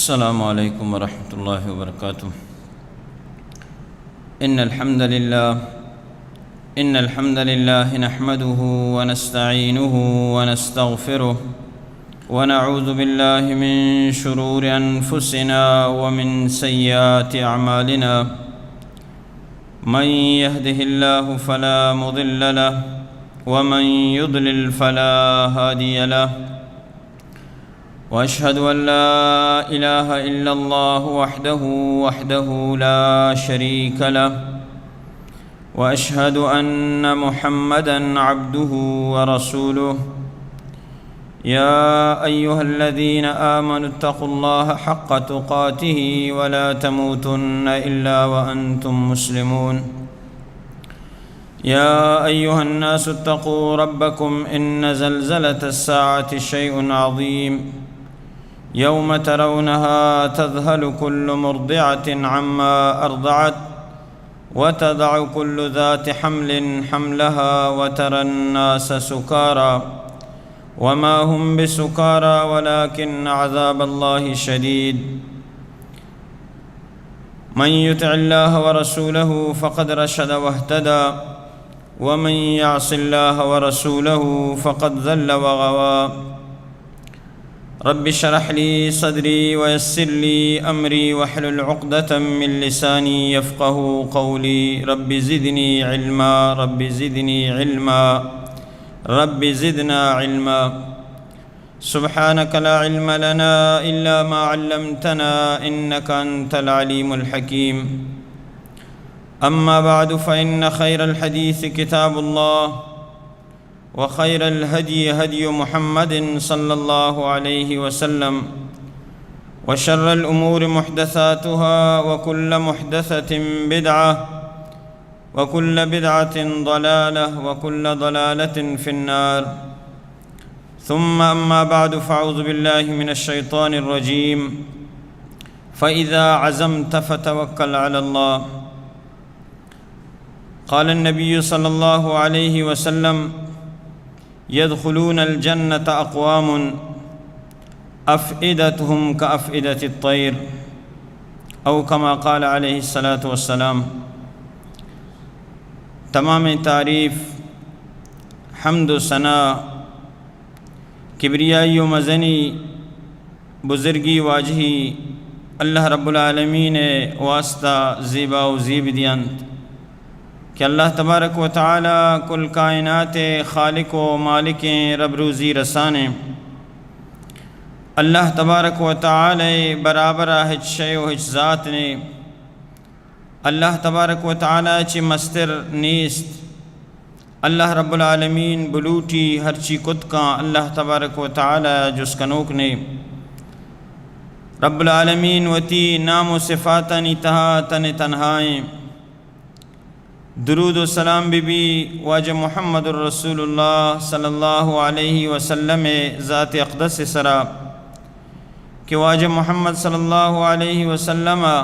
السلام عليكم ورحمة الله وبركاته. إن الحمد لله، إن الحمد لله نحمده ونستعينه ونستغفره، ونعوذ بالله من شرور أنفسنا ومن سيئات أعمالنا. من يهده الله فلا مضل له، ومن يضلل فلا هادي له. وأشهد أن لا إله إلا الله وحده، وحده لا شريك له، وأشهد أن محمدا عبده ورسوله. يا أيها الذين آمنوا اتقوا الله حق تقاته ولا تموتن إلا وأنتم مسلمون. يا أيها الناس اتقوا ربكم إن زلزلة الساعة شيء عظيم. يوم ترونها تذهل كل مرضعة عما أرضعت وتضع كل ذات حمل حملها وترى الناس سكارى وما هم بسكارى ولكن عذاب الله شديد. من يطع الله ورسوله فقد رشد واهتدى، ومن يعص الله ورسوله فقد ضل وغوى. رب اشرح لي صدري ويسر لي أمري واحلل عقدة من لساني يفقهوا قولي. رب زدني علما، رب زدني علما، رب زدنا علما. سبحانك لا علم لنا إلا ما علمتنا إنك أنت العليم الحكيم. أما بعد، فإن خير الحديث كتاب الله، وخير الهدي هدي محمد صلى الله عليه وسلم، وشر الأمور محدثاتها، وكل محدثة بدعة، وكل بدعة ضلالة، وكل ضلالة في النار. ثم أما بعد، فأعوذ بالله من الشيطان الرجيم. فإذا عزمت فتوكل على الله. قال النبي صلى الله عليه وسلم: يدخلون الجنة أقوام أفئدتهم كأفئدة الطير، أو كما قال عليه الصلاة والسلام. تمام تعریف، حمد و ثنا، کبریائی و مزنی، بزرگی، واجہی اللہ رب العالمین ءِ واسطہ زیبا و زیب دینت کہ اللہ تبارک و تعالی کل کائنات ءِ خالق و مالکیں، رب روزی رسانیں۔ اللہ تبارک و تعالی ءِ برابر ءَ ہچ شے و ہچ ذات نے۔ اللہ تبارک و تعالی چہ مستر نیست۔ اللہ رب العالمین بلوٹی ہرچی کت کن، اللہ تبارک و تعالی جست کنوک نے۔ رب العالمین وتی نام و صفاتانی تہا تن تنہائیں۔ درود و سلام بہ بی واجہ محمد الرسول اللہ صلی اللہ علیہ وسلم ءِ ذات اقدس ءِ سرا کہ واجہ محمد صلی اللہ علیہ وسلم ءَ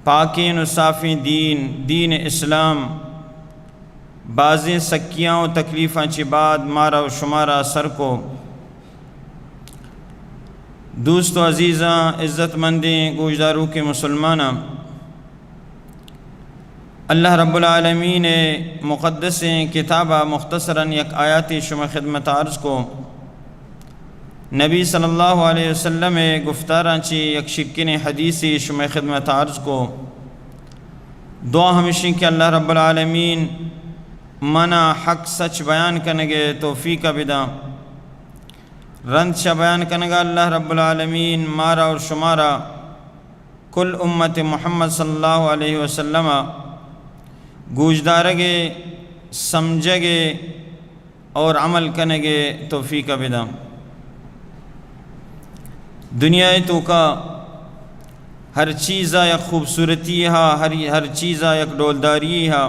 پاکیں و صافیں دین، دین اسلام، بازیں سکیاں و تکلیفاں چہ بعد مارا و شمارا سر کو۔ دوست و عزیزاں، عزت مندیں گوشداروکیں مسلماناں، اللہ رب العالمین ءِ مقدسیں کتاب ءَ مختصراً یک آیاتے شمئے خدمت ءَ عرض کو۔ نبی صلی اللہ علیہ وسلم ءِ گفتاراں چہ یک شکینیں حدیثے شمئے خدمت ءَ عرض کو۔ دعا ہمیشیں کہ اللہ رب العالمین منا حق سچ بیان کنگ ءِ توفیق ءَ بداں۔ رند چہ بیان کنگ ءَ اللہ رب العالمین مارا اور شمارا کل امت محمد صلی اللہ علیہ وسلم ءَ گوشدارگ ءِ، سمجھگ ءِ اور عمل کنگ ءِ توفیق ءَ بداں۔ دنیا ءِ توکا ہر چیز ءَ یک خوبصورتی ہا، ہر، ہر چیز ءَ یک ڈولداری ہا۔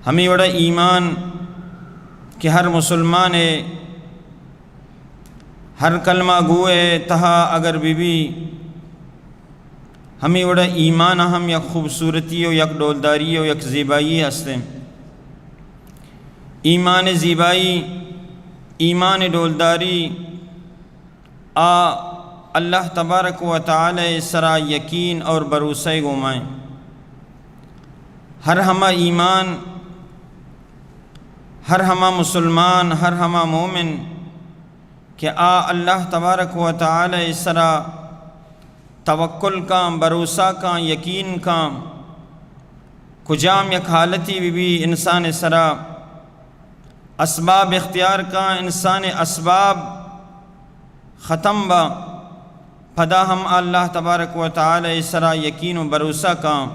ہمے وڑا ایمان کہ ہر مسلمان ءِ ہر کلمہ گو ءِ تہا اگر بہ بی، ہمے وڑا ایمان ءَ ہم یک خوبصورتی و یک ڈولداری و یک زیبائی ہستیں۔ ایمان ءِ زیبائی، ایمان ءِ ڈولداری، آ اللہ تبارک و تعالی سرا یقین اور بھروسہ گومائیں۔ ہر ہما ایمان، ہر ہما مسلمان، ہر ہما مومن کہ آ اللہ تبارک و تعالی سرا توکل کاں، بھروسہ کاں، یقین کاں، کجام یک حالتی بہ بی انسان سرا اسباب اختیار کاں، انسان اسباب ختم با، پدا ہم اللہ تبارک و تعالی سرا یقین و بھروسہ کاں،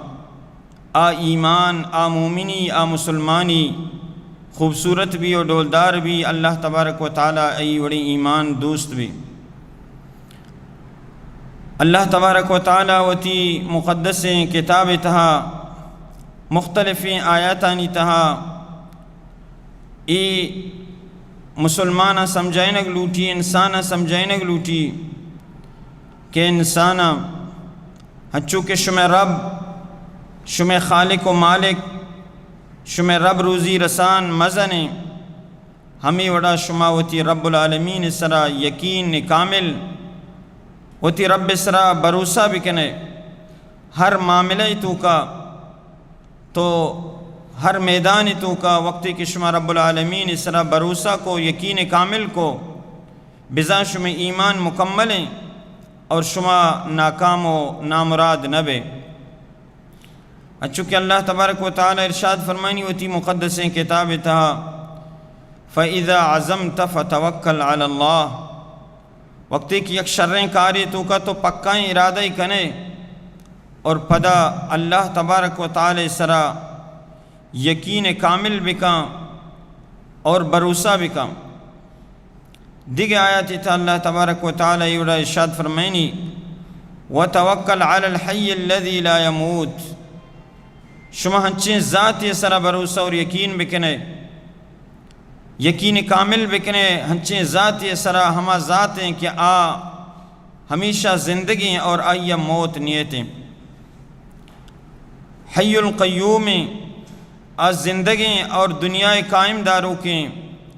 آ ایمان، آ مومنی، آ مسلمانی خوبصورت بی و ڈولدار بی، اللہ تبارک و تعالی ای وڑیں ایمان دوست بی۔ اللہ تبارک و تعالی وتی مقدسیں کتاب تہا مختلفیں آیاتانی تہا اے مسلماناں سمجھائینگ لوٹی، انساناں سمجھائینگ لوٹی کہ انساناں، ہنچو کہ شمئے رب، شمئے خالق و مالک، شمئے رب روزی رسان مزنیں، ہمے وڑا شما وتی رب العالمین سرا یقین کامل، وتی رب سرا بھروسہ بکنے۔ ہر معاملہ توکا تو ہر میدان توکا وقتی کہ شما رب العالمین سرا بھروسہ کو، یقین کامل کو، بزاں شمئے ایمان مکمل ایں اور شما ناکام و نامراد نہ بے۔ انچو کہ اللہ تبارک و تعالی ارشاد فرمانی وتی مقدسیں کتاب تہا، فَإِذَا عَزَمْتَ فَتَوَكَّلْ عَلَى اللَّهِ، وقتی کہ یک شریں کارے توکا تو پکائیں ارادہ کنے اور پدا اللہ تبارک و تعالی سرا یقین کامل بکاں اور بھروسہ بکاں۔ دگہ آیاتی تہا اللہ تبارک و تعالی ایوڑا ارشاد فرمائنی، وَتَوَكَّلْ عَلَى الْحَيِّ الَّذِي لَا يَمُوتُ۔ شما ہنچیں ذاتے سرا بھروسہ اور یقین بکنے، یقین کامل بکنے ہنچیں ذاتے سرا، ہما ذاتیں کہ آ ہمیشہ زندگیں اور آئی ء موت نیتیں۔ حی القیوم، آ زندگیں اور دنیا قائم داروکیں،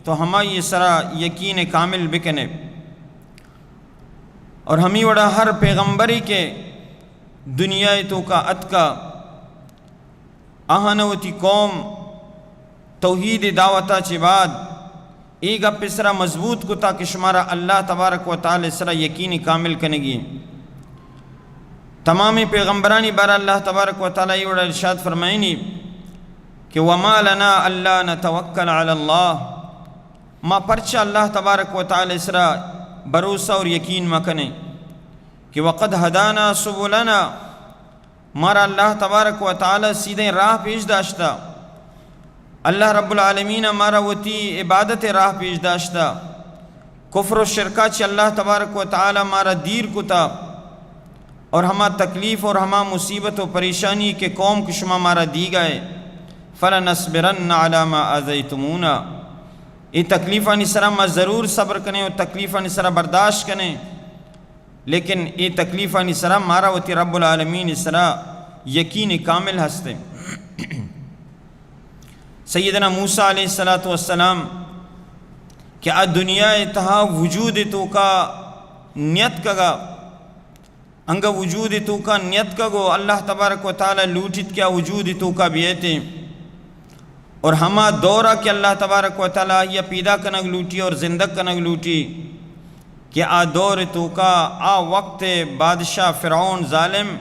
تو ہمائی سرا یقین کامل بکنے۔ اور ہمی وڑا ہر پیغمبری کہ دنیا توکا اتکا، آہان وتی قوم توحید دعوتا چہ بعد اے گپ سرا مضبوط کتا کہ شمارا اللہ تبارک و تعالی سرا یقین کامل کنگی۔ تمامی پیغمبرانی بارا اللہ تبارک و تعالی اے وڑا ارشاد فرمائنی کہ وما لنا الا نتوکل علی اللہ، ما پرچہ اللہ تبارک و تعالی سرا بھروسہ اور یقین مکنیں کہ وقد ہدانا سبلنا، مارا اللہ تبارک و تعالی سیدھیں راہ پیش داشتا۔ اللہ رب العالمین مارا وتی عبادت راہ پیش داشتا۔ کفر و شرکا چہ اللہ تبارک و تعالی مارا دیر کتا اور ہما تکلیف اور ہما مصیبت و پریشانی کہ قوم کہ شما مارا دیگائے، فلنصبرن علی ما آذیتمونا، اے تکلیفانی سرا ما ضرور صبر کنیں و تکلیفانی سرا برداشت کنیں۔ لیکن اے تکلیفانی سرا مارا وتی رب العالمین سرا یقین کامل ہستے۔ سیدنا موسیٰ علیہ الصلوۃ والسلام کہ آ دنیا تہا وجود توکا نیتکگا، انگا وجود توکا نیتکگو اللہ تبارک و تعالی لوٹیت کہ آ وجود توکا بیتے۔ اور ہما دورا کہ اللہ تبارک و تعالی آئی پیدا کنگ لوٹی اور زندگ کنگ لوٹی کہ آ دور توکا آ وقت بادشاہ فرعون ظالم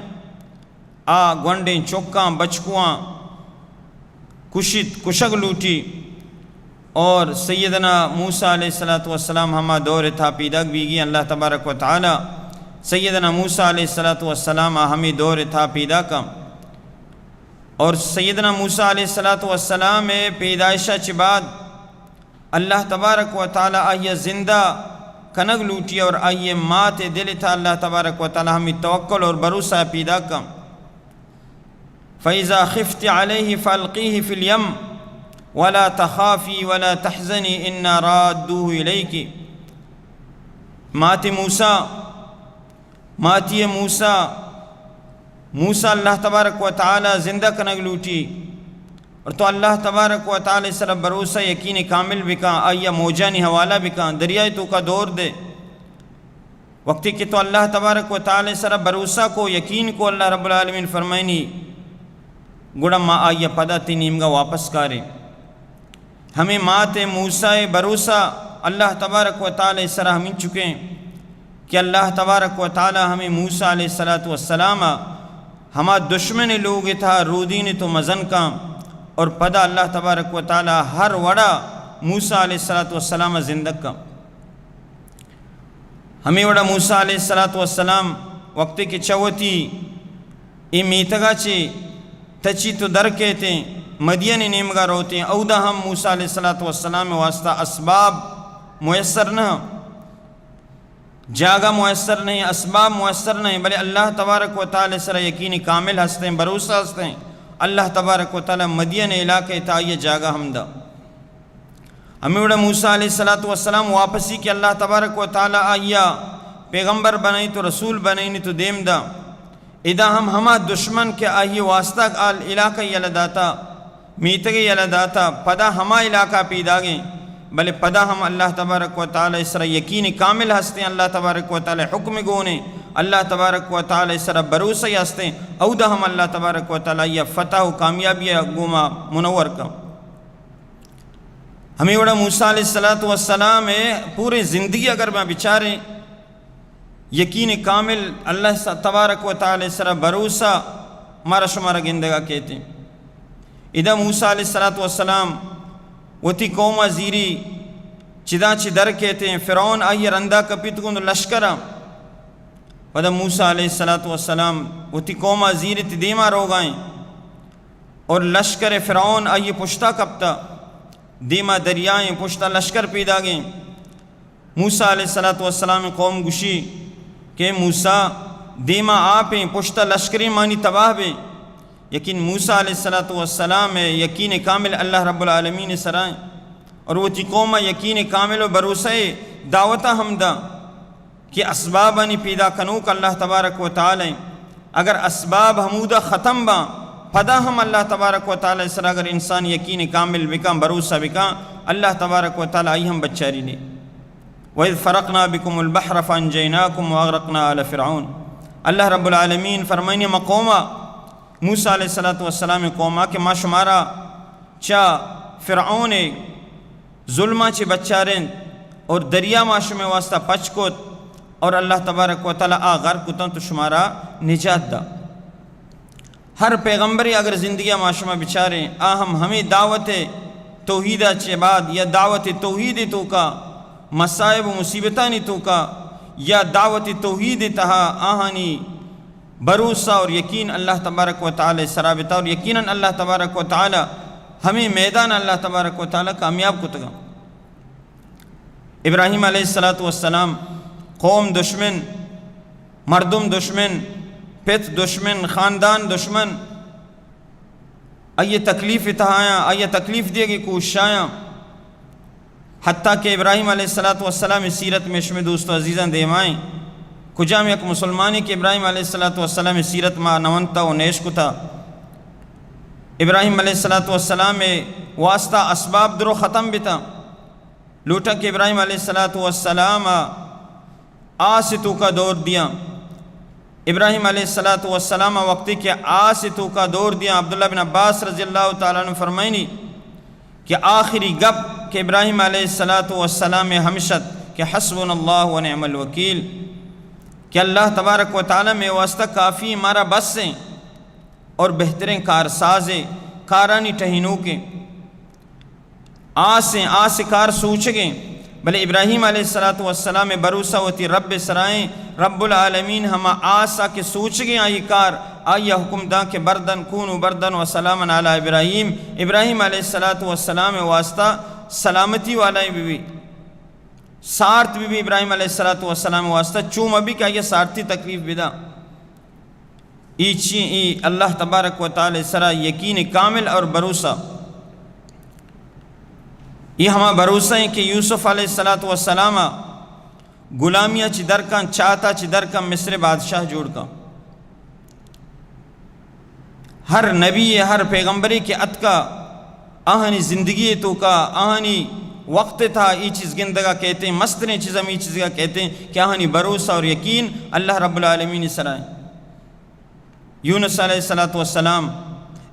آ گونڈیں چکاں بچکواں کشیت، کشگ لوٹی۔ اور سیدنا موسیٰ علیہ الصلوۃ والسلام ہما دور تھا پیداک بیگی، اللہ تبارک و تعالی سیدنا موسیٰ علیہ الصلوۃ والسلام آ ہمی دور تھا پیداکا۔ اور سیدنا موسیٰ علیہ الصلوۃ والسلام پیدائشہ چہ بعد اللہ تبارک و تعالی آئی زندہ کنگ لوٹی اور آئی مات دل تھا اللہ تبارک و تعالی ہمی توکل اور بھروسہ پیداکا۔ فإذا خفت عليه فألقيه في اليم ولا تخافي ولا تحزني إنا رادوه إليك۔ مات موسیٰ، ماتی موسیٰ، موسیٰ اللہ تبارک و تعالی زندہ کنگ لوٹی اور تو اللہ تبارک و تعالی سر بھروسہ یقین کامل بکاں، آئی موجانی حوالہ بکاں، دریائے توکا دور دے۔ وقتی کہ تو اللہ تبارک و تعالی سرا بھروسہ کو، یقین کو، اللہ رب العالمین فرمائنی، گڑا ما آئی پدا تی نیمگا واپس کاریں۔ ہمیں مات موسیٰ بھروسہ اللہ تبارک و تعالی سرا ہمیں چکیں کہ اللہ تبارک و تعالی ہمیں موسیٰ علیہ الصلوۃ والسلام ہما دشمن لوگ تھا رودین تو مزن کاں، اور پدا اللہ تبارک و تعالی ہر وڑا موسیٰ علیہ الصلوۃ والسلام زندگ کاں۔ ہمیں وڑا موسیٰ علیہ الصلوۃ والسلام وقتی کہ چوتی اے میتگا چے تچی تو در کیتیں، مدین نیمگا روتیں، اودا ہم موسیٰ علیہ الصلوۃ والسلام واسطہ اسباب میسر نہ، جاگہ میسر نہیں، اسباب میسر نہیں، بلے اللہ تبارک و تعالی سرا یقین کامل ہستیں، بھروسہ ہستیں۔ اللہ تبارک و تعالی مدین علاقہ تا آئی جاگہ ہم دا۔ ہمیں وڑا موسیٰ علیہ الصلوۃ والسلام واپسی کہ اللہ تبارک و تعالی آئیا پیغمبر بنائی تو رسول بنائی تو دیم دا۔ ادا ہم ہما دشمن کہ آئی واسطہ آل علاقہ یلہ داتا، میتگ یلہ داتا، پدا ہما علاقہ پیداگیں، بلے پدا ہم اللہ تبارک و تعالی سرا یقین کامل ہستیں، اللہ تبارک و تعالی حکم گونے، اللہ تبارک و تعالی سرا بھروسہ ہستیں، اودا ہم اللہ تبارک و تعالی یا فتح و کامیابی گوما منور کن۔ ہمیں وڑا موسیٰ علیہ الصلوۃ والسلام پورے زندگی اگر میں بچاریں، یقین کامل اللہ س-، تبارک و تعالی سرا بھروسہ مارا شمارا گندگا کیتیں۔ ادا موسیٰ علیہ الصلوۃ والسلام وتی قوم زیری چدا چی در کیتیں، فرعون آئی رندا کپیت گند لشکرا۔ پدا موسیٰ علیہ الصلوۃ والسلام وتی قوم زیری تی دیما روگائیں اور لشکر فرعون آئی پشتا کپتا، دیما دریائیں، پشتا لشکر پیداگیں۔ موسیٰ علیہ الصلوۃ والسلام قوم گشی کہ موسیٰ، دیما آپیں، پشتا لشکریں، مانی تباہ بیں۔ یقین موسیٰ علیہ الصلوۃ والسلام یقین کامل اللہ رب العالمین سرائیں اور وتی قوم یقین کامل و بھروسہ دعوتا ہم دا کہ اسبابانی پیدا کنوک اللہ تبارک و تعالی۔ اگر اسباب ہمودا ختم باں، پدا ہم اللہ تبارک و تعالی سرا اگر انسان یقین کامل بکاں، بھروسہ بکاں، اللہ تبارک و تعالی آئی ہم بچاری نے۔ وَإِذْ فَرَقْنَا بِكُمُ الْبَحْرَ فَأَنْجَيْنَاكُمْ وَأَغْرَقْنَا آلَ فِرْعَوْنَ۔ اللہ رب العالمین فرمائنی، ما قوما، موسیٰ علیہ الصلوۃ والسلام قوما کہ ما شمارا چا فرعون ظلماں چہ بچارینت اور دریا ما شمے واسطہ پچ کت اور اللہ تبارک و تعالی آ غرق کتاں تو شمارا نجات دا۔ ہر پیغمبرے اگر زندگی ما شما بچاریں، آ ہم ہمیں دعوت توحیدا چہ بعد یا دعوت توحید توکا مصائب و مصیبتانی توکا یا دعوت توحید تہا آہانی بھروسہ اور یقین اللہ تبارک و تعالی سرا بتا اور یقیناً اللہ تبارک و تعالی ہمیں میدان اللہ تبارک و تعالی کامیاب کتگا۔ ابراہیم علیہ الصلوۃ والسلام قوم دشمن، مردم دشمن، پت دشمن، خاندان دشمن، آئی تکلیف تہایاں، آئی تکلیف دیگی کوششایاں۔ حتیٰ کہ ابراہیم علیہ الصلوۃ والسلام سیرت میں شمے دوست و عزیزاں دیمائیں، کجام یک مسلمانی کہ ابراہیم علیہ الصلوۃ والسلام سیرت ما نونتا و نیش کتا، ابراہیم علیہ الصلوۃ والسلام واسطہ اسباب درو ختم بتا، لوٹا کہ ابراہیم علیہ الصلوۃ والسلام آس توکا دور دیاں۔ ابراہیم علیہ الصلوۃ والسلام وقتی کہ آس توکا دور دیاں، عبداللہ بن عباس رضی اللہ تعالی عنہ فرمائنی کہ آخری گپ کہ ابراہیم علیہ الصلوۃ والسلام ہمشت کہ حسبنا اللہ و نعم الوکیل، کہ اللہ تبارک و تعالی میں واسطہ کافی، مارا بس ہیں اور بہترین کارساز ہیں، کارانی ٹہینوکیں۔ آسیں، آس کار سوچگیں، بلے ابراہیم علیہ الصلوۃ والسلام بھروسہ وتی رب سرائیں، رب العالمین ہما آسا کہ سوچگیں آئی کار، آئی حکم داں کہ بردن کونوا بردن و سلاما علی ابراہیم، ابراہیم علیہ الصلوۃ والسلام واسطہ سلامتی والا بی بی، سارت بی بی ابراہیم علیہ الصلوۃ والسلام واسطہ چوم ابی کہ آئی سارتی تکلیف بدا۔ ای چی؟ ای اللہ تبارک و تعالی سرا یقین کامل اور بھروسہ۔ ای ہما بھروسہ ہیں کہ یوسف علیہ الصلوۃ والسلام غلامیاں چی درکاں، چاہتا چی درکاں، مصر بادشاہ جوڑ کاں۔ ہر نبی، ہر پیغمبری کہ اتکا، آہانی زندگی توکا، آہانی وقت ءِ تہا اے چیز گندگا کئیتیں، مستریں چیز ہمے چیزا کئیتیں کہ آہانی بھروسہ اور یقین اللہ رب العالمین ءِ سرا ایں۔ یونس علیہ الصلوۃ والسلام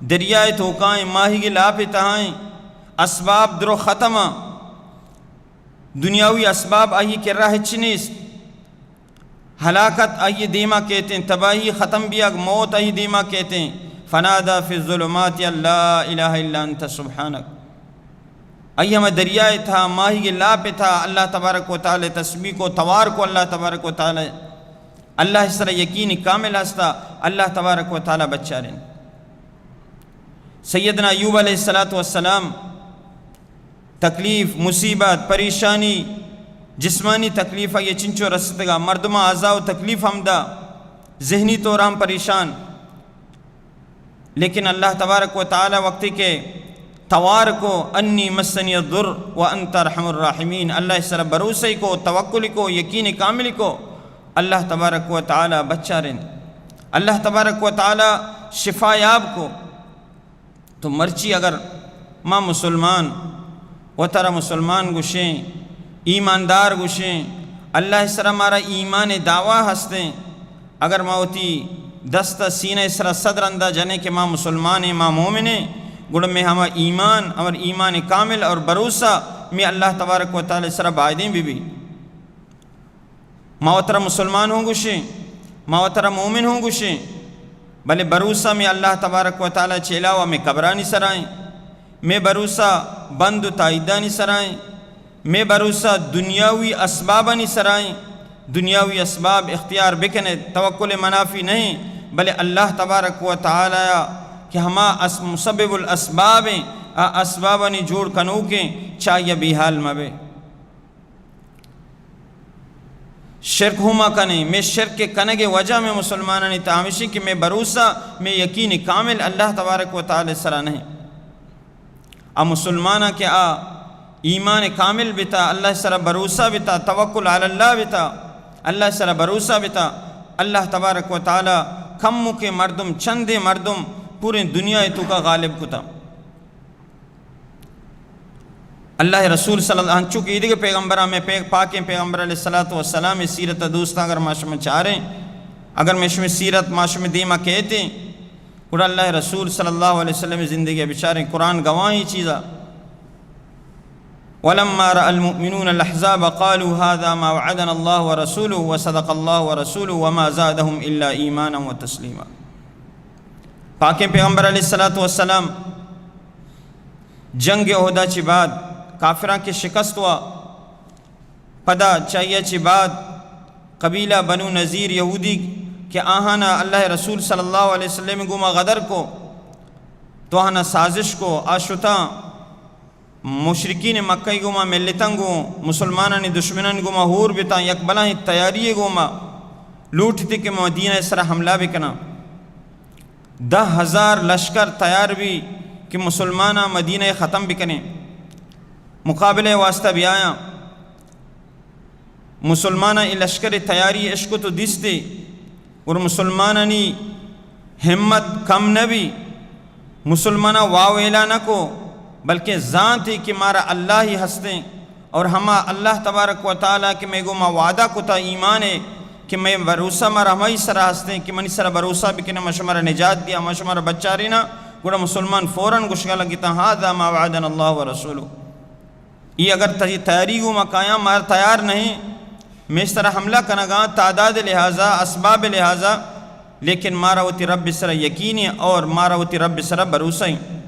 دریائے توکائیں، ماہیگے لاپے تہائیں، اسباب درو ختم آں، دنیاوی اسباب آئی کرا ہچ نیست۔ ہلاکت آئی دیما کئیتیں، تباہی، ختم بیگ، موت آئی دیما کئیتیں۔ فنادى في الظلمات أن لا إله إلا أنت سبحانك۔ آئی ہمے دریائے تہا، ماہیگے لاپے تہا اللہ تبارک و تعالی تسبیح کو، توار کو اللہ تبارک و تعالی۔ اللہ ءِ سرا یقین کامل ہستا، اللہ تبارک و تعالی بچارین۔ سیدنا ایوب علیہ الصلوۃ والسلام تکلیف، مصیبت، پریشانی، جسمانی تکلیف آئی چنچو رستگا، مردماں آزا و تکلیف ہم دا، ذہنی طور ہم پریشان۔ لیکن اللہ تبارک و تعالی وقتی کہ توار کو، انی مسنی الضر وانت ارحم الراحمین، اللہ ءِ سرا بھروسہ کو، توکل کو، یقین کامل کو، اللہ تبارک و تعالی بچارین۔ اللہ تبارک و تعالی شفا یاب کو۔ تو مرچی اگر ما مسلمان، وترا مسلمان گوشیں، ایماندار گوشیں، اللہ ءِ سرا مارا ایمان دعویٰ ہستیں، اگر ما وتی دست سینہ ءِ سرا صد رندا جنیں کہ ما مسلمانیں، ما مومنیں، گڑا مئے ہما ایمان اور ایمان کامل اور بھروسہ مئے اللہ تبارک و تعالی ءِ سرا بایدیں بہ بی۔ ما وترا مسلمان ہوں گوشیں، ما وترا مومن ہوں گوشیں، بلے بھروسہ مئے اللہ تبارک و تعالی چہ علاوہ مئے قبرانی سرائیں، مئے بھروسہ بند و تائیدانی سرائیں، مئے بھروسہ دنیاوی اسبابانی سرائیں۔ دنیاوی اسباب اختیار بکنے، توکل منافی نہیں، بلے اللہ تبارک و تعالی کہ ہما اس-، مسبب الاسباب ہیں، آ اسبابانی جوڑ کنوکیں، چاہیے بے حال مبے۔ شرک ہما کنیں، مئے شرک ءِ کنگ ءِ وجہ مئے مسلمانانی تہا ہمیشیں کہ مئے بھروسہ، مئے یقین کامل اللہ تبارک و تعالی ءِ سرا نہیں۔ آ مسلماناں کہ آ ایمان کامل بتا، اللہ ءِ سرا بھروسہ بتا، توکل علی اللہ بتا، اللہ ءِ سرا بھروسہ بتا، اللہ تبارک و تعالی کمکیں مردم، چندیں مردم پوریں دنیا ءِ توکا غالب کتا۔ اللہ ءِ رسول صلی اللہ، انچو کہ ایدگہ پیغمبراں، مئے پے-، پاکیں پیغمبر علیہ الصلوۃ والسلام ءِ سیرت ءَ دوستاں اگر ما شما چاریں، اگر مئے شمئے سیرت ما شمئے دیما کئیتیں، گڑا اللہ ءِ رسول صلی اللہ علیہ وسلم ءِ زندگی ءَ بچاریں، قرآن گواہیں چیزا۔ ولما رأى المؤمنون الأحزاب قالوا هذا ما وعدنا الله ورسوله وصدق الله ورسوله وما زادهم إلا إيمانا وتسليما۔ پاکیں پیغمبر علیہ الصلوۃ والسلام جنگ احد ءَ چہ بعد، کافراں کہ شکست وا، پدا چہ آئی ءَ چہ بعد قبیلہ بنو نضیر یہودی کہ آہانا اللہ ءِ رسول صلی اللہ علیہ وسلم ءِ گوما غدر کو، تو آہانا سازش کو، آ شتاں مشرکین مکہ ءِ گوما ملتاں گوں، مسلمانانی دشمنانی گوما ہور بتاں، یک بلاہیں تیاری ءِ گوما لوٹتی کہ مدینہ ءِ سرا حملہ بکناں۔ دہ ہزار لشکر تیار بی کہ مسلماناں مدینہ ءَ ختم بکنیں، مقابلہ ءِ واسطہ بیایاں۔ مسلماناں اے لشکر ءِ تیاری اشکت و دیستی، اور مسلمانانی ہمت کم نہ بی، مسلماناں واویلا نہ کو، بلکہ زانتی کہ مارا اللہ ہی ہستیں، اور ہما اللہ تبارک و تعالی کہ مئے گوما وعدہ کتا ایمان ءِ، کہ مئے بھروسہ مارا ہمائی سرا ہستیں کہ منی سرا بھروسہ بکنے، ما شمارا نجات دیا، ما شمارا بچارینا، گڑا مسلمان فوراً گوشگا لگتا، هذا ما وعدنا الله ورسوله۔ اے اگر تئی تیاری گوما کایاں، مارا تیار نہیں، مئے سرا حملہ کنگا تعداد لحاظا، اسباب لحاظا، لیکن مارا وتی رب سرا یقین ہے اور مارا وتی رب سرا بھروسہ ہے۔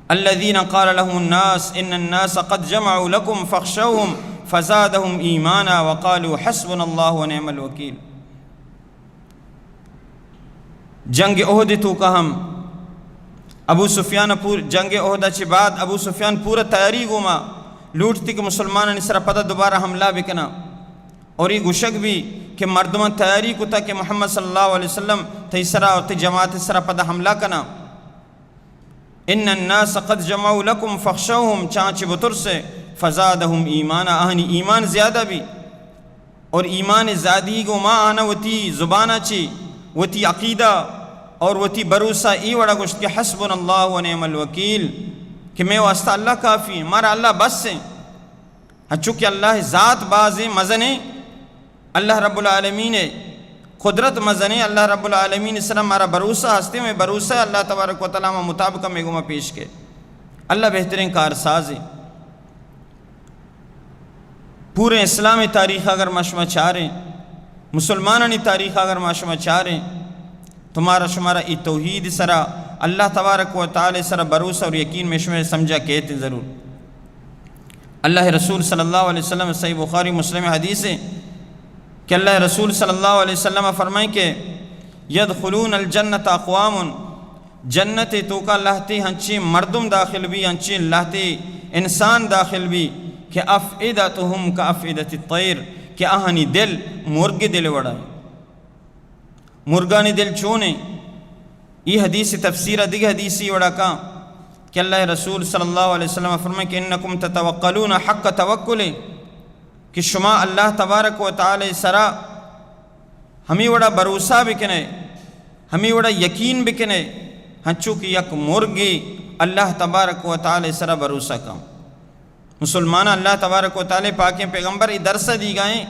الذين قال لهم الناس إن الناس قد جمعوا لكم فاخشوهم فزادهم إيمانا وقالوا حسبنا الله ونعم الوكيل۔ جنگ احد توکا ہم ابو سفیان پور، جنگ احد چہ بعد ابو سفیان پورا تیاری گوما لوٹتی کہ مسلمانانی سرا پدا دوبارہ حملہ بکنا، اور یہ گوشگ بھی کہ مردمان تیاری کتا کہ محمد صلی اللہ علیہ وسلم تئی سرا اور تئی جماعت سرا پدا حملہ کنا۔ ان الناس قد جمعوا لكم فاخشوهم، چانچہ بترسے، فزادهم ایمانا، آہانی ایمان زیادہ بھی۔ اور ایمان زیادی گوما آنا وتی زبانا چی، وتی عقیدہ اور وتی بھروسہ ای وڑا گوشت کہ حسبنا اللہ و نعم الوکیل، کہ مئے واسطہ اللہ کافی ایں، مارا اللہ بس ایں۔ ہنچو کہ اللہ ذات بازیں، مزنیں، اللہ رب العالمین قدرت مزنیں، اللہ رب العالمین سرا مارا بھروسہ ہستیں، مئے بھروسہ اللہ تبارک و تعالی ہما مطابق مئے گوما پیش کئے۔ اللہ بہتریں کارسازیں۔ پورے اسلام تاریخ اگر ما شما چاریں، مسلمانانی تاریخ اگر ما شما چاریں، تو مارا شمارا ای توحید سرا، اللہ تبارک و تعالی سرا بھروسہ اور یقین مئے شمئے سمجھا کیت ضرور۔ اللہ رسول صلی اللہ علیہ وسلم، صحیح بخاری مسلم حدیث ایں کہ اللہ رسول صلی اللہ علیہ وسلم فرمائیں کہ یدخلون الجنت اقوام، جنت توکا لہتے ہنچیں مردم داخل بی، ہنچیں لہتے انسان داخل بی کہ افئدتهم کافئدة الطیر، کہ آہانی دل مرگ دل وڑا ایں۔ مرگانی دل چونیں؟ ای حدیث تفسیر دگہ حدیثی وڑا کاں کہ اللہ رسول صلی اللہ علیہ وسلم فرمائے کہ انکم تتوکلون حق توکلہ، کہ شما اللہ تبارک و تعالی سرا ہمے وڑا بھروسہ بکنے، ہمے وڑا یقین بکنے، ہنچو کہ یک مرگے اللہ تبارک و تعالی سرا بھروسہ کاں۔ مسلمان، اللہ تبارک و تعالی پاکیں پیغمبر ای درس دیگائیں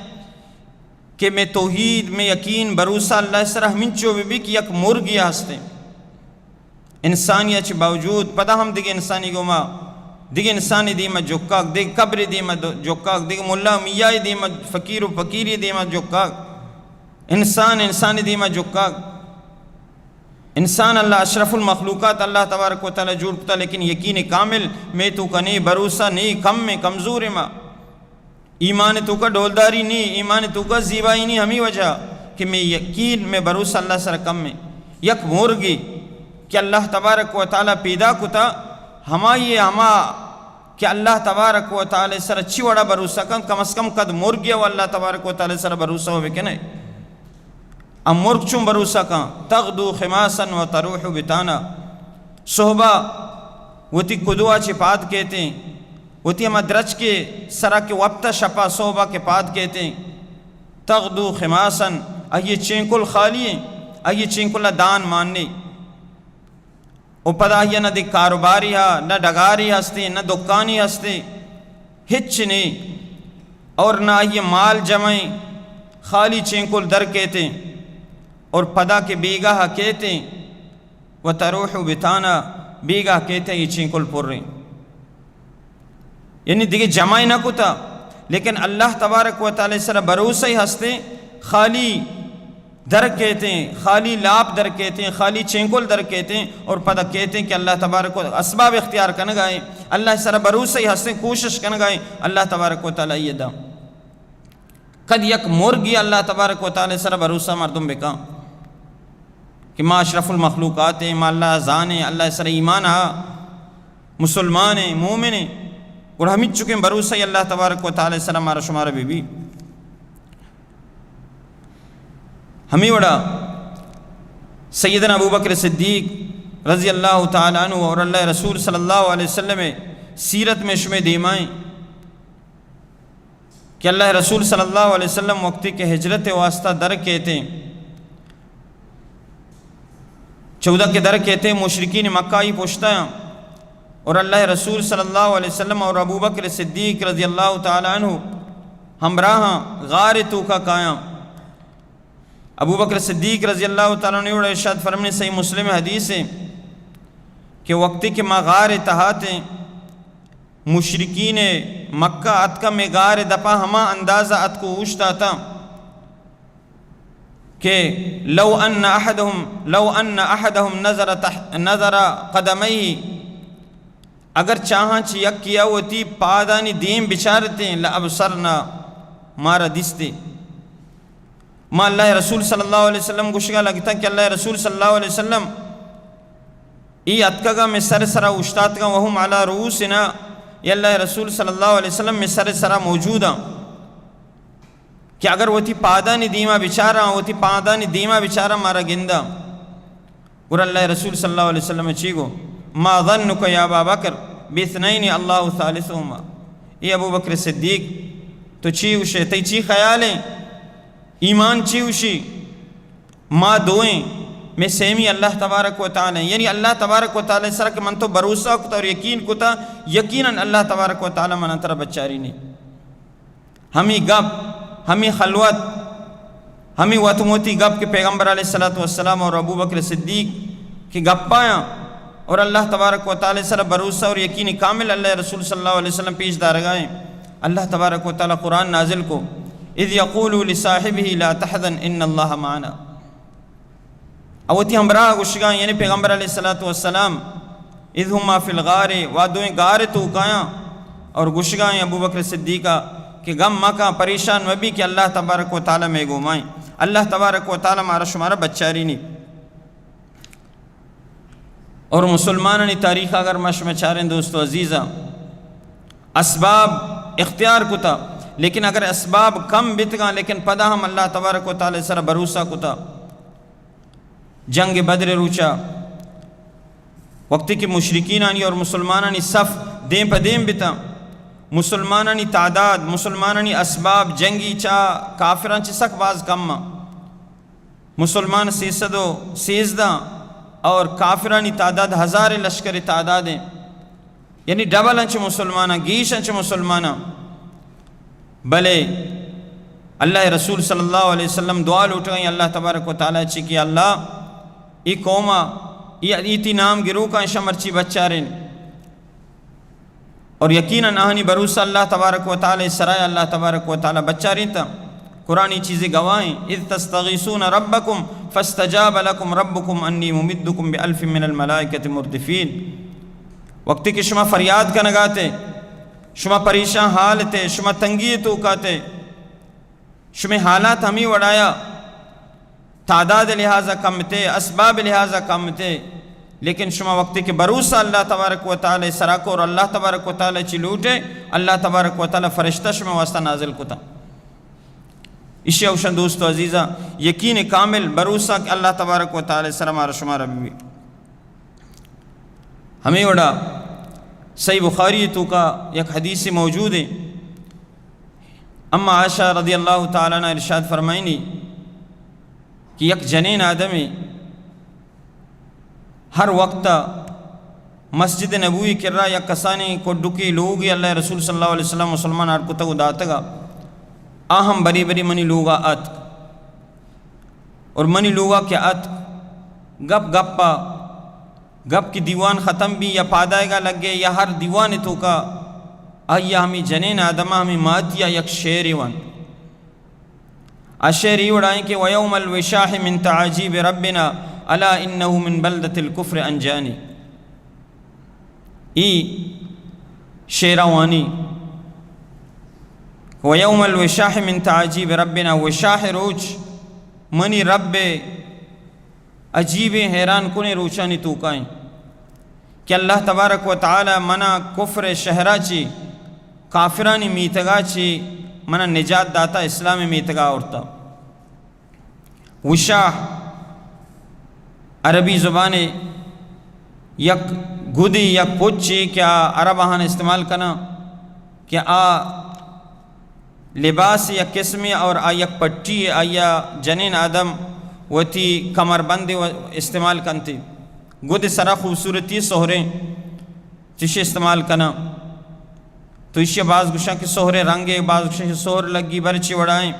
کہ مئے توحید، مئے یقین، بھروسہ اللہ سرا ہمینچو بہ بی کہ یک مرگے ہستیں۔ انسانی چہ باوجود پدا ہم دگہ انسانی گوما، دگہ انسانی دیما جکاگ، دگہ قبر دیما دو-، جکاگ، دگہ ملا میائی دیما، فقیر و فقیری دیما جکاگ، انسان انسانی دیما جکاگ۔ انسان اللہ اشرف المخلوقات اللہ تبارک و تعالی جوڑ کتا، لیکن یقین کامل مئے توکا نیں، بھروسہ نیں، کم ایں، کمزور ایں ما۔ ایمان توکا ڈولداری نیں، ایمان توکا زیبائی نیں، ہمے وجہ کہ مئے یقین، مئے بھروسہ اللہ سرا کم ایں۔ یک مرگے کہ اللہ تبارک و تعالی پیدا کتا، ہمائی ہما کہ اللہ تبارک و تعالی سرا چی وڑا بھروسہ کن، کم از کم کد مرگے و اللہ تبارک و تعالی سرا بھروسہ و بکنے۔ ام مرگ چون بھروسہ کن؟ تغدو خماسا و تروح بطانا۔ صحبا وتی کدوا چہ پاد کیتیں، وتی ہما درچکے سرا کہ وپتا شپا صحبا کہ پاد کیتیں، تغدو خماسا، آئی چینکل خالی ایں، آئی چینکلا دان مان نیں۔ و پدا آئی نہ دگہ کاروباری ہا، نہ ڈگاری ہستیں، نہ دکانی ہستیں، ہچ نیں۔ اور نہ آئی مال جمع ایں، خالی چینکل در کیتیں۔ اور پدا کہ بیگاہ کیتیں، و تروح بطانا، بیگاہ کیتیں، ای چینکل پر ایں۔ یعنی دگہ جمع نہ کتا، لیکن اللہ تبارک و تعالی سرا بھروسہ ہستیں، خالی در کیتیں، خالی لاپ در کیتیں، خالی چینکل در کیتیں، اور پدا کیتیں کہ اللہ تبارک و اسباب اختیار کنگائیں، اللہ سرا بھروسہ ہستیں، کوشش کنگائیں، اللہ تبارک و تعالی یہ دا۔ کد یک مرگے اللہ تبارک و تعالی سرا بھروسہ مردم بکاں کہ ما اشرف المخلوقات ایں، ما اللہ زانیں، اللہ سرا ایمان ہا، مسلمان ایں، مومن ایں، گڑا ہمینچکیں بھروسہ اللہ تبارک و تعالی سرا مارا شمارا بہ بی۔ ہمے وڑا سیدنا ابوبکر صدیق رضی اللہ تعالی عنہ اور اللہ رسول صلی اللہ علیہ وسلم سیرت مئے شمئے دیمائیں کہ اللہ رسول صلی اللہ علیہ وسلم وقتی کہ ہجرت واسطہ در کیتیں، چودہ کہ در کیتیں، مشرکین مکہ ای پشتا ایں، اور اللہ رسول صلی اللہ علیہ وسلم اور ابوبکر صدیق رضی اللہ تعالی عنہ ہمراہاں غار توکا کایاں۔ ابوبکر صدیق رضی اللہ تعالی عنہ وڑا ارشاد فرمائیں، صحیح مسلم حدیث ایں کہ وقتی کہ ما غار تہا اتیں، مشرکین مکہ اتکا مئے غار دپا ہما اندازہ اتکو اوشتاتاں کہ لو ان احدهم، لو ان احدهم نظر تح-، نظر قدمیہ، اگر چاہاں چہ یکیا وتی پادانی دیم بچارتیں، لابصرنا، مارا دیستیں۔ ما اللہ رسول صلی اللہ علیہ وسلم گوشگا لگتاں کہ اللہ رسول صلی اللہ علیہ وسلم ای اتکگا مئے سر سرا اوشتاتگاں، وهم علی رؤوسنا، اے اللہ رسول صلی اللہ علیہ وسلم مئے سر سرا موجوداں۔ کہ اگر وتی پادانی دیما بچاراں، وتی پادانی دیما بچاراں مارا گنداں۔ گڑا اللہ رسول صلی اللہ علیہ وسلم چی گو؟ ما ظنک یا ابا بکر باثنین اللہ ثالثہما۔ اے ابو بکر صدیق، تو چی گوشے؟ تئی چی خیال ایں؟ ایمان چی گوشی؟ ما دوئیں، مئے سیمی اللہ تبارک و تعالی، یعنی اللہ تبارک و تعالی سرا کہ من تو بھروسہ کتا اور یقین کتا، یقیناً اللہ تبارک و تعالی منا ترا بچارینی۔ ہمی گپ، ہمی خلوت، ہمی وت موتی گپ کہ پیغمبر علیہ الصلوۃ والسلام اور ابو بکر صدیق کہ گپایاں اور اللہ تبارک و تعالی سرا بھروسہ اور یقین کامل اللہ رسول صلی اللہ علیہ وسلم پیش دارگائیں۔ اللہ تبارک و تعالی قرآن نازل کو، اذ یقول لصاحبہ لا تحزن ان اللہ معنا۔ او وتی ہمراہ گوشگا، یعنی پیغمبر علیہ الصلوۃ والسلام، اذ ہما فی الغار، وا دوئیں غار توکایاں، اور گوشگا ابو بکر صدیقہ کہ غم مکاں، پریشان مبی کہ اللہ تبارک و تعالی مئے گومائیں، اللہ تبارک و تعالی مارا شمارا بچارینی۔ اور مسلمانانی تاریخ اگر ما شما چاریں دوست و عزیزاں، اسباب اختیار کتا، لیکن اگر اسباب کم بیتگاں، لیکن پدا ہم اللہ تبارک و تعالی سرا بھروسہ کتا۔ جنگ بدر روچا وقتی کہ مشرکینانی اور مسلمانانی صف دیم پہ دیم بتا، مسلمانانی تعداد، مسلمانانی اسباب جنگی چا کافران چہ سک باز کم آں۔ مسلمان سیصد و سیزدہ اور کافرانی تعداد ہزار لشکر تعداد ہیں، یعنی ڈبل انچ مسلماناں، گیش انچ مسلماناں۔ بلے اللہ رسول صلی اللہ علیہ وسلم دعا لوٹگئیں اللہ تبارک و تعالی چی کہ اللہ، ای قوما، ای، ای تی نام گروکاں شمرچی بچارین۔ اور یقیناً آہانی بھروسہ اللہ تبارک و تعالی سرائے، اللہ تبارک و تعالی بچارینتا۔ قرآن ای چیزیں گواہیں، اذ تستغیثون ربکم فاستجاب لکم ربکم انی ممدکم بالف من الملائکۃ مردفین۔ وقتی کہ شما فریاد کنگاتے، شما پریشان حال تے، شما تنگی توکاتے، شمے حالات ہمیں وڑایا، تعداد لحاظا کم تے، اسباب لحاظا کم تے، لیکن شما وقتی کہ بھروسہ اللہ تبارک و تعالی سرا کو اور اللہ تبارک و تعالی چی لوٹے، اللہ تبارک و تعالی فرشتہ شما واسطہ نازل کتا۔ اشی اوشن دوست و عزیزاں، یقین کامل بھروسہ کہ اللہ تبارک و تعالی سرا مارا شما ربی۔ ہمیں وڑا صحیح بخاری توکا یک حدیث موجود ہے۔ اما عائشہ رضی اللہ تعالی عنہ ارشاد فرمائنی کہ یک جنین آدمی ہر وقت مسجد نبوی کرا یک کسانی کڈکی لوگی اللہ رسول صلی اللہ علیہ وسلم مسلمان آر کتگ و داتگا، آ ہم بری بری منی لوگا اتک اور منی لوگا کہ اتک، گپ گپا گپ کہ دیوان ختم بی یا پادائگا لگے یا ہر دیوان توکا آئی ہمیں جنین آدما ہمیں ماتیا یک شعرے وانت۔ آ شعر ای وڑائیں کہ ویوم الوشاح من تعاجیب ربنا الا انه من بلدۃ الکفر انجانی۔ ای شعرا وانی، ویوم الوشاح من تعاجیب ربنا، وشاح روچ منی رب عجیبیں حیران کنیں روچانی توکائیں کہ اللہ تبارک و تعالی منا کفر شہرا چی، کافرانی میتگا چی منا نجات داتا، اسلام میتگا آورتا۔ وشاح عربی زبان یک گدی، یک پچی کہ آ عرب آہان استعمال کنا کہ آ لباس یک قسمے اور آ یک پٹی، آیا جنین آدم وتی کمر بند و استعمال کنتی۔ گد سرا خوبصورتی سہریں چشی استعمال کنا۔ تو ایشی باز گوشاں کہ سہریں رنگے، باز گوشاں کہ سہر لگی برچی وڑائیں۔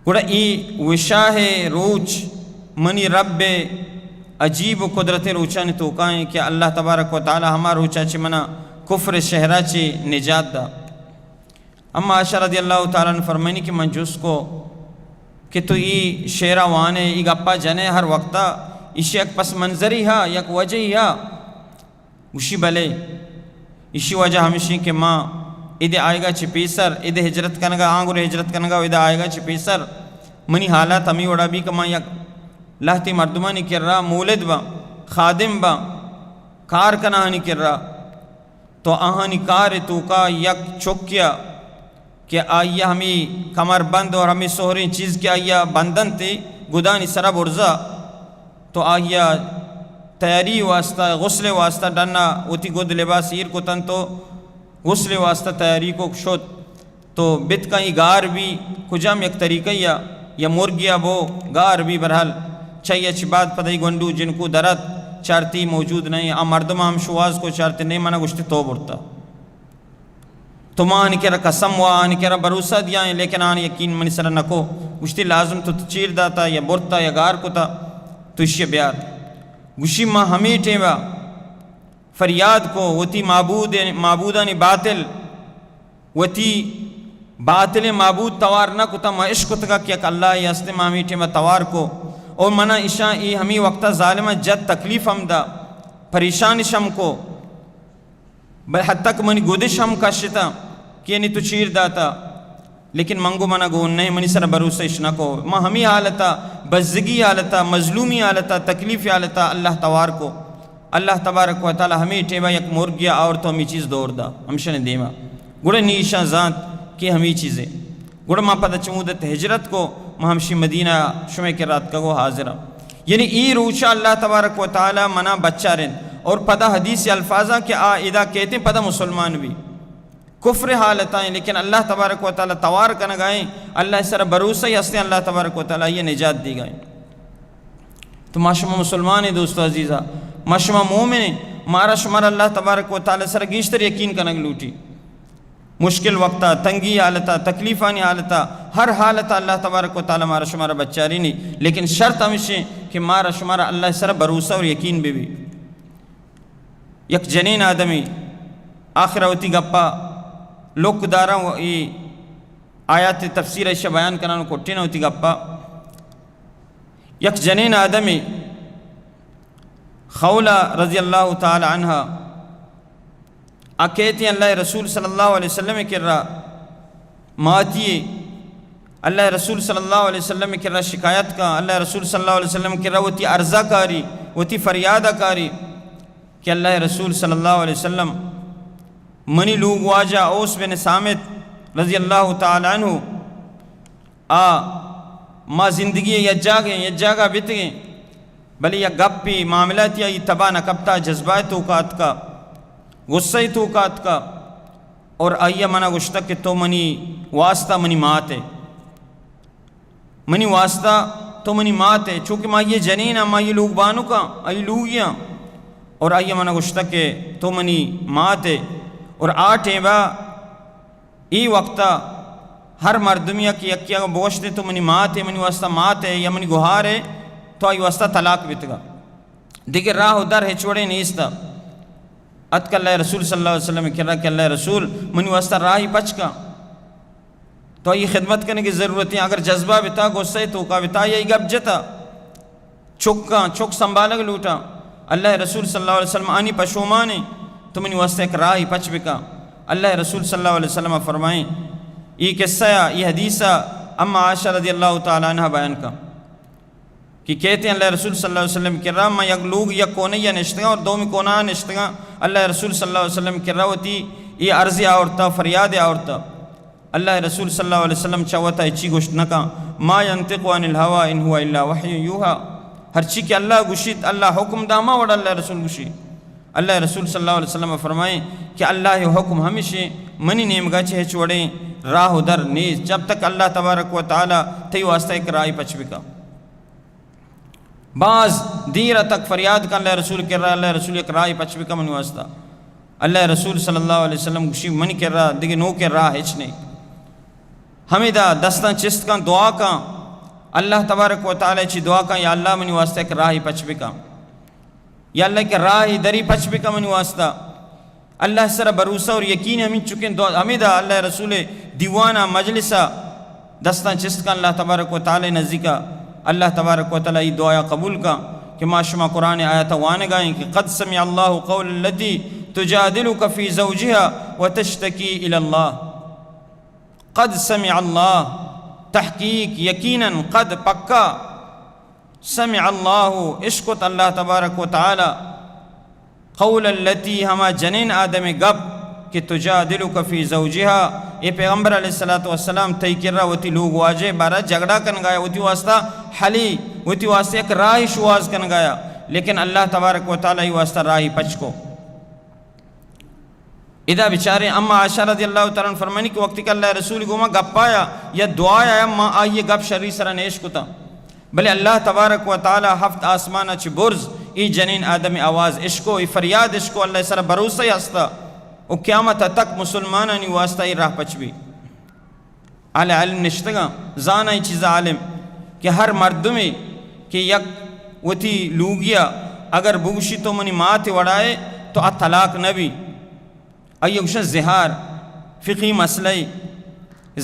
گڑا ای وشاہ روچ منی رب عجیب و قدرت روچانی توکائیں کہ اللہ تبارک و تعالی ہما روچا چی منا کفر شہرا چی نجات دا۔ اما عائشہ رضی اللہ تعالی عنہ فرمائنی کہ من جست کو کہ تو ای شعرا وانے، ای گپا جنے ہر وقتا، ایشی یک پس منظری ہا، یک وجہی ہا؟ گوشی بلے۔ ایشی وجہ ہمیشی کہ ما ادے آئیگا چہ پیسر، ادے ہجرت کنگا، آنگر ہجرت کنگا و ادے آئیگا چہ پیسر منی حالات ہمی وڑا بی کہ ما یک لہتی مردمانی کرا مولد با، خادم با، کار کناہانی کرا۔ تو آہانی کار توکا یک چکیا کہ آئیا ہمی کمر بند اور ہمی سہریں چیز کہ آئیا بندنتی گدانی سرا برزا، تو آئیا تیاری واسطہ، غسل واسطہ ڈنا وتی گد لباس ایر کتن تو غسل واسطہ تیاری کو شت۔ تو بت کن ای گار بی کجام یک طریقہ یا، یا مرگیا بو گار بی، برحال چہ اچ بعد پدا ای گونڈو جنکو درت، چارتی موجود نہ ایں۔ آ مردم ہم شواز کو، چارتی نہ ایں، منا گوشتی تو برتا۔ تو ما آنی کرا قسم وا، آنی کرا بھروسہ دیائیں، لیکن آنی یقین منی سرا نکو۔ گوشتی لازم تو چیر داتا یا برتا یا گار کتا، تو اشی بیار۔ گوشی ما ہمے ٹیما فریاد کو، وتی معبود، معبودانی باطل، وتی باطل معبود توار نہ کتا، ما اشکتگا کہ یک اللہ ہستے، ما ہمے ٹیما توار کو۔ اور منا اشاں ای ہمے وقتا ظالماں جت، تکلیف ہم دا، پریشانش ہم کو، بل حتی کہ منی گدش ہم کشتا کہ یعنی تو چیر داتا۔ لیکن من گو منا گون نہ، منی سرا بھروسہ اش نہ کو۔ ما ہمے حالتا، بزگی حالتا، مظلومی حالتا، تکلیفی حالتا اللہ توار کو۔ اللہ تبارک و تعالی ہمے ٹیما یک مرگیا آورت و ہمے چیز دور دا ہمشن دیما۔ گڑا نی ایشاں زانت کہ ہمے چیزے۔ گڑا ما پدا چمودت ہجرت کو، ما ہمشی مدینہ شمے کرا اتکگو حاضرہ۔ یعنی ای روچا اللہ تبارک و تعالی منا بچارن۔ اور پدا حدیث الفاظاں کہ آ ادا کہتے پدا مسلمان بھی۔ کفر حالتائیں، لیکن اللہ تبارک و تعالی توار کنگائیں، اللہ سر بھروسہ ہی ہستیں، اللہ تبارک و تعالی یہ نجات دی گائیں۔ تو ما شما مسلمان ہیں دوستو عزیزا، ما شما مومن ہیں، مارا شمار اللہ تبارک و تعالی سر گیشتر یقین کنگ لوٹی۔ مشکل وقتا، تنگی حالتا، تکلیفانی حالتا، ہر حالتا اللہ تبارک و تعالی مارا شمارا بچارینی، لیکن شرط ہمیشیں کہ مارا شمارا اللہ سر بھروسہ اور یقین بھی بھی۔ یک جنین آدمی آخر وتی گپا لک داراں و ای آیات تفسیر ایشا بیان کنان و کٹین وتی گپا۔ یک جنین آدمی خولہ رضی اللہ تعالی عنہا آ کیتی اللہ رسول صلی اللہ علیہ وسلم کرا ماتی، اللہ رسول صلی اللہ علیہ وسلم کرا شکایت کا، اللہ رسول صلی اللہ علیہ وسلم کرا وتی عرضہ کاری، وتی فریادہ کاری کہ اللہ رسول صلی اللہ علیہ وسلم، منی لوگ واجہ اوس بن صامت رضی اللہ تعالی عنہ، آ ما زندگی یک جاگہ، یک جاگہ بیتگیں، بلے یک گپی معاملہ تیا ای تبا نہ کپتا، جذبہ توکا اتکا، غصہ توکا اتکا، اور آئی منا گوشتا کہ تو منی واسطہ منی مات ہے، منی واسطہ تو منی مات ہے، چونکہ ما یہ جنین ہاں، ما یہ لوگ بانک ہاں، آئی لوگی ہاں، اور آئی منا گوشتا کہ تو منی مات ہے۔ اور آ ٹیما ای وقتا ہر مردمی کہ یکی اگاں بگوشتے تو منی مات ہے، منی واسطہ مات ہے یا منی گہار ہے، تو آئی واسطہ طلاق بیتگا۔ دگہ راہ و در ہچ وڑے نیستا۔ اتک اللہ رسول صلی اللہ علیہ وسلم کرا کہ اللہ رسول، منی واسطہ راہی پچ کا۔ تو آئی خدمت کنگی ضرورت ہے، اگر جذبہ بتا، غصہ توکا بتا، یا ای گپ جتا، چکاں، چک سنبھالگ لوٹاں۔ اللہ رسول صلی اللہ علیہ وسلم آنی پشومانے، تو منی واسطہ ایک راہی پچ بکا۔ اللہ رسول صلی اللہ علیہ وسلم فرمائیں، ای قصہ یا ای حدیثہ اما عائشہ رضی اللہ تعالی عنہ بیان کا کہ کہتے ہیں اللہ رسول صلی اللہ علیہ وسلم کرا، ما یک لوگ یک کونہ یا نشتگا اور دومی کونہ نشتگا، اللہ رسول صلی اللہ علیہ وسلم کرا وتی ای عرض آورتا، فریاد آورتا۔ اللہ رسول صلی اللہ علیہ وسلم چہ وتا ہچی گوشت نہ کن۔ ما ینطق عن الہوی ان هو الا وحی یوحی۔ ہرچی کہ اللہ گوشیت، اللہ حکم دا، ہما وڑ اللہ رسول گوشی۔ اللہ رسول صلی اللہ علیہ وسلم فرمائیں کہ اللہ حکم ہمیشیں، منی نیمگا چہ ہچ وڑیں راہ و در نیست، جب تک اللہ تبارک و تعالی تئی واسطہ ایک راہی پچ بکا۔ باز دیر تک فریاد کن اللہ رسول کرا، اللہ رسول یک راہی پچ بکا منی واسطہ۔ اللہ رسول صلی اللہ علیہ وسلم گوشی، منی کرا دگہ نوکیں راہ ہچ نہیں۔ ہمیدا دستاں چست کن، دعا کن، اللہ تبارک و تعالی چی دعا کن، یا اللہ منی واسطہ یک راہی پچ بکا، یا اللہ یک راہی دری پچ بکا منی واسطہ۔ اللہ سر بھروسہ اور یقین ہمیں چکیں دعا، ہمیدا اللہ رسول دیوانا مجلسا دستاں چست کن اللہ تبارک و تعالی نزدیکا۔ اللہ تبارک و تعالی ای دعایا قبول کن کہ ما شما قرآن آیت وانگائیں کہ قد سمع اللہ قول التی تجادلک فی زوجها وتشتکی الی اللہ۔ قد سمع اللہ، تحقیق، یقیناً، قد، پکا، سمع اللہ، اشکت اللہ تبارک و تعالی، قول التی، ہما جنین آدم گپ کہ تجادلک فی زوجها، اے پیغمبر علیہ الصلوۃ والسلام تئی کرا وتی لوگ واجہ بارا جھگڑا کنگایا، وتی واسطہ حلی، وتی واسطہ یک راہی شواز کنگایا، لیکن اللہ تبارک و تعالی ای واسطہ راہی پچ کو۔ ادا بچارے اما عائشہ رضی اللہ تعالی عنہ فرمانی کہ وقتی کہ اللہ رسول گوما گپایا یا دعایا، ما آئی گپ شری سرا نیش کتا۔ بلے اللہ تبارک و تعالی ہفت آسمان ءَ چہ برز ای جنین آدم ءِ آواز اشکو، ای فریاد اشکو، اللہ ءِ سرا بھروسہ ہستا و قیامت ءَ تک مسلمانانی واسطہ ای راہ پچ بی۔ اہل علم نشتگاں، زاناں ای چیزا عالم کہ ہر مردمے کہ یک وتی لوگیا اگر بگوشی تو منی مات ءِ وڑائے تو آ طلاق نہ بی۔ آئی ءَ گوشن زہار، فقہی مسئلہ ءَ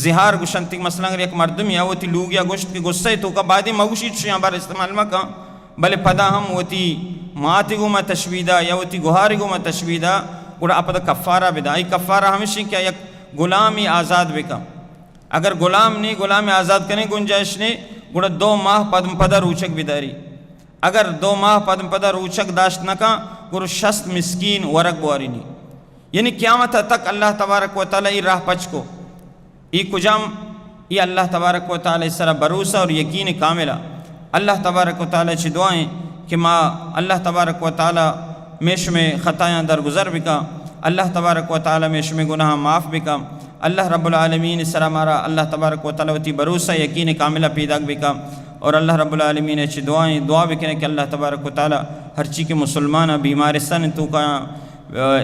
زہار گوشنت کہ مثلاً اگر یک مردمے ءَ وتی لوگی ءَ گوشت کہ غصہ ءِ توکا بایدیں مگوشیت شیاں بار استعمال مکن، بلے پدا ہم وتی مات ءِ گوما تشبیہ دا یا وتی گہار ءِ گوما تشبیہ دا، گڑا آ پدا کفارہ بدا۔ آئی کفارہ ہمیش انت کہ یک غلامی آزاد بکن۔ اگر غلام نی، غلام آزاد کنیں گنجائش نی، گڑا دو ماہ پد پدا روچگ بداری۔ اگر دو ماہ پد پدا روچگ داشت نہ کن، گڑا شست مسکین ورگ بوارینی۔ یعنی قیامت تک اللہ تبارک و تعالی ای راہ پچ کو۔ ای کجام؟ ای اللہ تبارک و تعالی سرا بھروسہ اور یقین کاملہ۔ اللہ تبارک و تعالی چہ دعائیں کہ ما اللہ تبارک و تعالی میں شمے خطایاں درگزر بکا، اللہ تبارک و تعالی میں شمے گناہ معاف بکا، اللہ رب العالمین سرا مارا اللہ تبارک و تعالی وتی بھروسہ یقین کاملہ پیداک بکا۔ اور اللہ رب العالمین چہ دعائیں دعا بکنے کہ اللہ تبارک و تعالی ہرچی کہ مسلماناں بیمارستان توکا،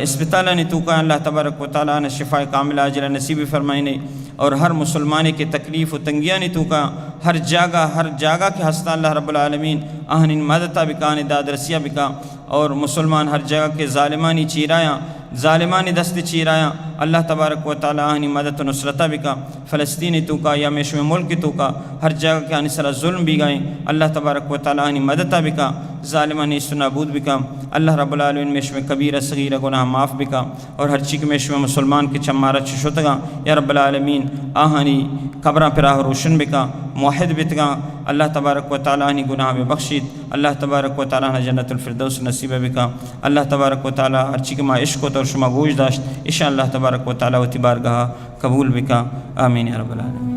اسپتالانی توکا اللہ تبارک و تعالی آناں شفاء کاملہ عاجلہ نصیب فرمائینے، اور ہر مسلمانے کہ تکلیف و تنگیانی توکا ہر جاگہ، ہر جاگہ کہ ہستاں اللہ رب العالمین آہانی مدتا بکا، آنی دادرسیا بکا، اور مسلمان ہر جاگہ کہ ظالمانی چیرایاں، ظالمانی دست چیرایاں، اللہ تبارک و تعالی آہانی مدد و نصرتا بکا۔ فلسطین توکا یا میں شمے ملک توکا ہر جاگہ کہ آنی سرا ظلم بیگائیں، اللہ تبارک و تعالی آنی مدتا بکا، ظالمانی است و نابود بکا۔ اللہ رب العالمین میں شمے کبیرہ صغیرہ گناہ معاف بکا، اور ہرچی کہ میں شمے مسلمان کہ چمارا چہ شتگاں، یا رب العالمین آہانی قبراں پراہ روشن بکا، موحد بتگاں، اللہ تبارک و تعالی آنی گناہ ببخشیت، اللہ تبارک و تعالی آناں جنت الفردوس نصیب بکا۔ اللہ تبارک و تعالی ہرچی کہ ما اشکت اور شما گوش داشت، اشاں اللہ تبارک و تعالی وتی بارگاہ قبول بکا۔ آمین یا رب العالمین۔